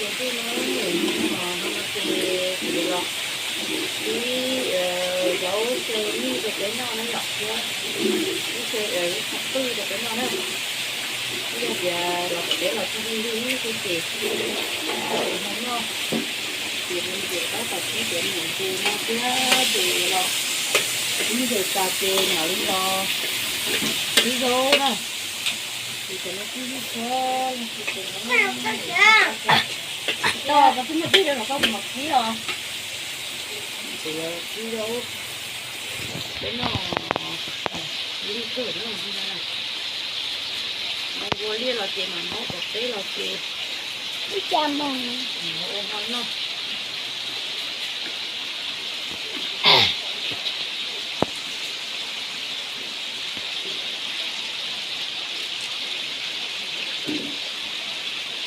Ces no ces kuv los ib zaub xyaw mij rau peb noj na yom, thiab ib xyaw qhov twj rau peb noj na. Ib yog tias los tom teb los tsis lig lig xwb ces ua hmo noj, ces mus ntiav tab tom txhib cov niam tus no thiab ces los ib ntes tas ces mam li los txhib zaub na. Ces cov no txhib zaub txhua, tau cov txhib nyuag dib rau los koj mus txhib os. Ces txhib zaub peb noj li kawg no, mus ua liaj los ces mam noj, tom teb los ces ib cas mus ua hmo noj.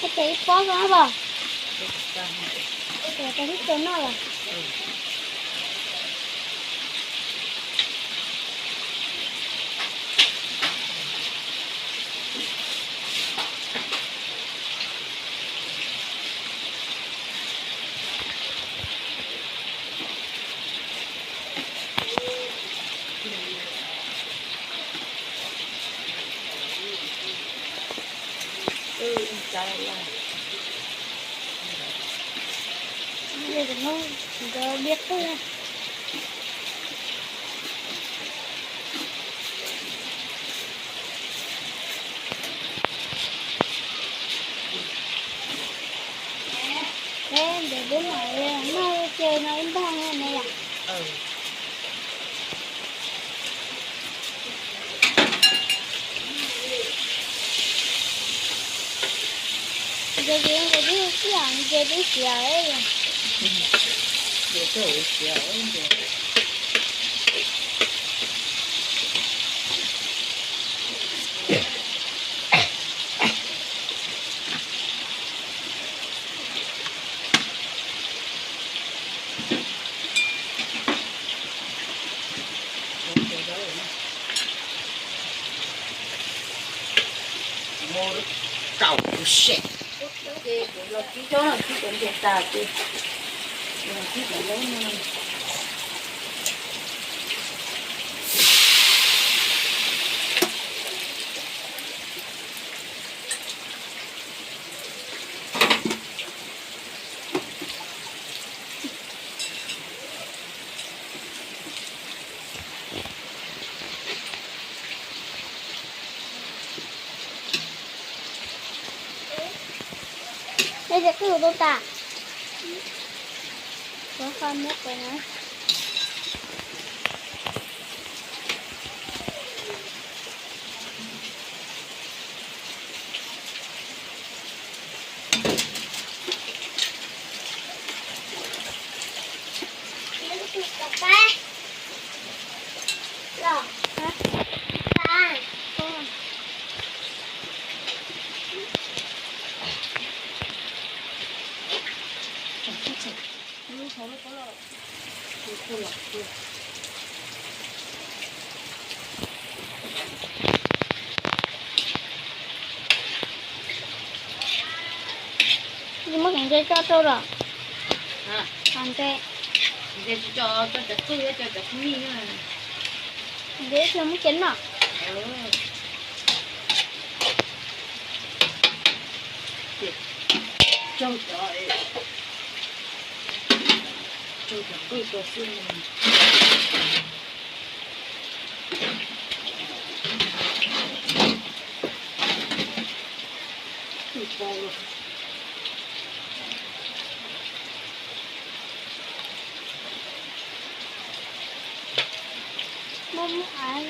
Ces ib pob xwb los? Ces tau ib tug noj los? Peb ntawd peb mam noj ces no ib npag ne yom. Ces ces ces twb siav, ces twb siav. Ces kuv los txhib zaub no, txhib cov ntiav tas ces los txhib cov zaub no. Peb cov twj tus tas, kuv qhov muab pem na. Muab cov ntses tso rau los? Cov ntses, ntses tsis tso, tso cov qwj, tso cov xub mij. Ntses tsis muab cia noj. Tso cov, tso cov qwj tso xwb. Muab muab av,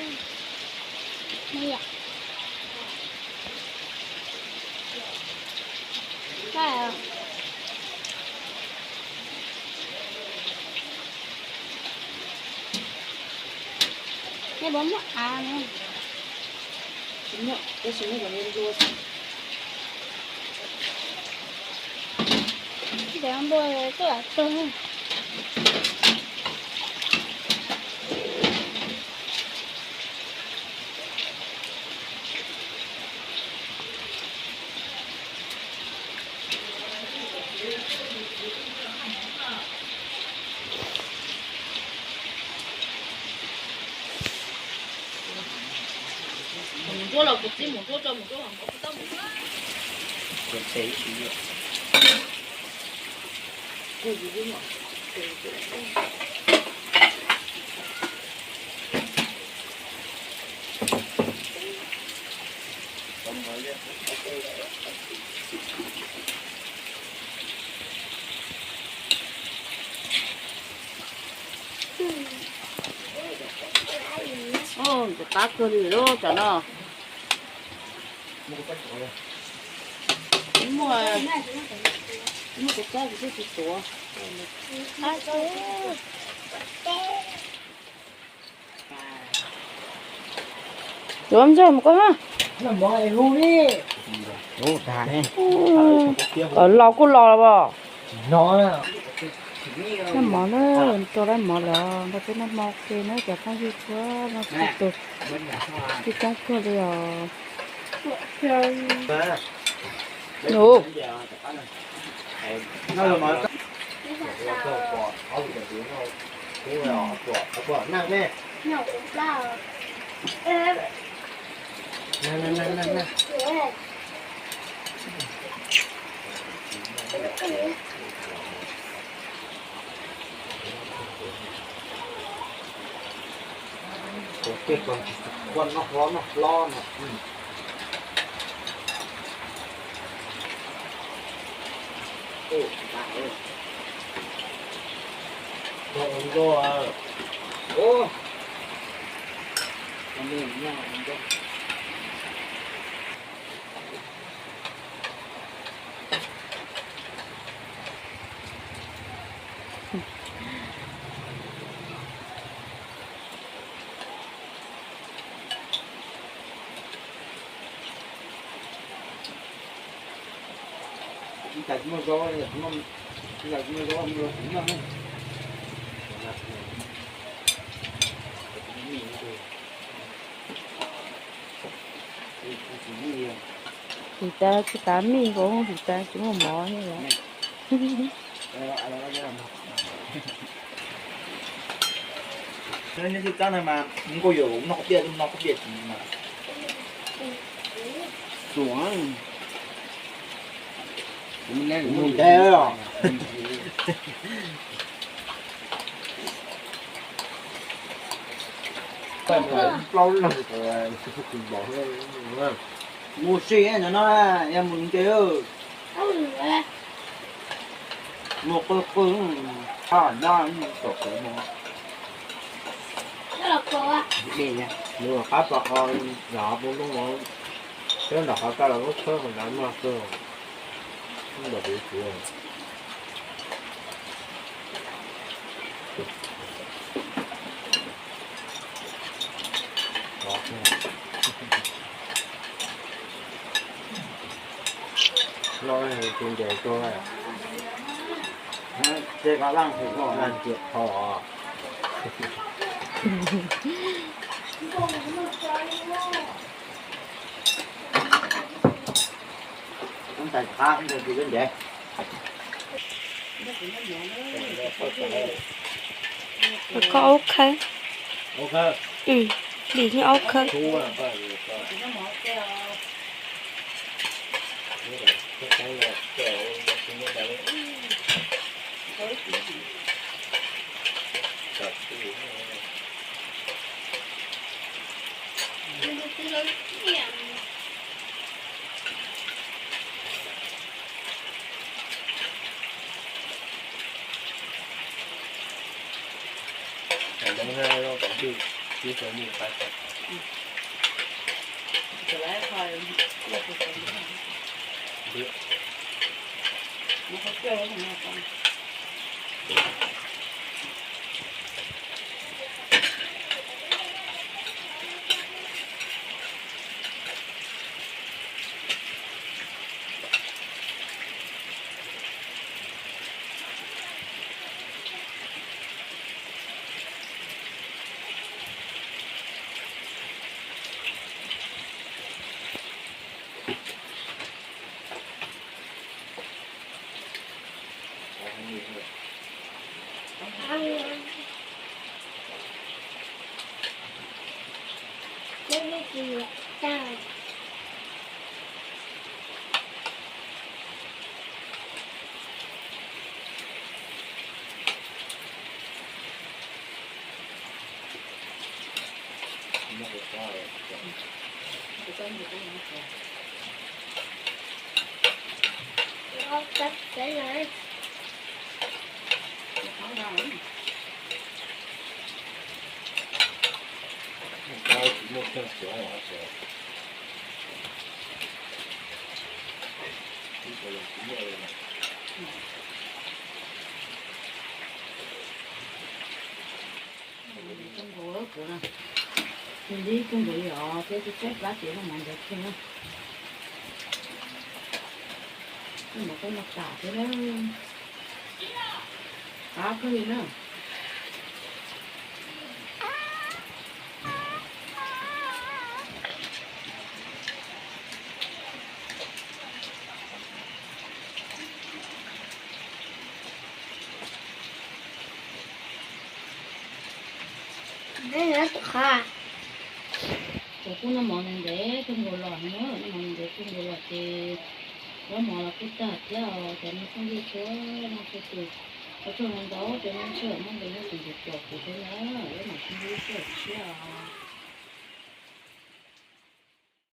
muab yam. Nej puas muab av ne? Tsis muaj, tab sis muab cov nplua xwb. Cov nplua koj lam tug. Ntxim qab kawg li lub tsam no. Muaj, muaj cov kab kuv twb tsis tuav. Yuav ntsej mus koj na. Kom los kuj los los as. Noj mov na, rau lab mov lawm, npaj teb noj hmo ua ke na cov phooj ywg txhua leej txhua tus. Coob coob kawg li os. Kuv tej ko tsis tau noj hlob noj hlob no. Tus tas tsis tas mij nkaus, tus tas tsis muaj mov thiab os. Nyob txhij txab no mas nkauj yuam noj koj piaj, noj koj piaj tsis mas. Mus ntev os. Plaub leeg, mus si no, yog mus ntev. Muaj qw qw, tshaj nyob tom kev mus. Dej, nws qab pos qos, yog pub lub, tsheb nram qhov kaj los lub tsheb mus nrad maj kawg, ntawm tus txiv. Loj tus ntes tuaj, ces koj laj ntxim koj laj ntxim qhov. Tab tais qab ntawd tus ntev. Koj aub khawb. Dim nyob aub khawb. Koj nkaus kuv na, nws li koj nkaus li os, thiab tsis tshaib plab ces noj mov ntawd kiag na. Noj mov koj noj tas thiab na, qab kawg li na. Cov kuj noj mov ntev ntev kawg nkaus los na, noj mov ntev ntev kawg nkaus los ces zaub mov los kuj tag thiab os. Cov me phooj ywg txhua leej txhua tus, ua tsaug ntau ntau rau nej sij hawm muaj nqis nej tus nrog caum kuv thiab na, peb mam sib ntsib sij hawm tshiab os.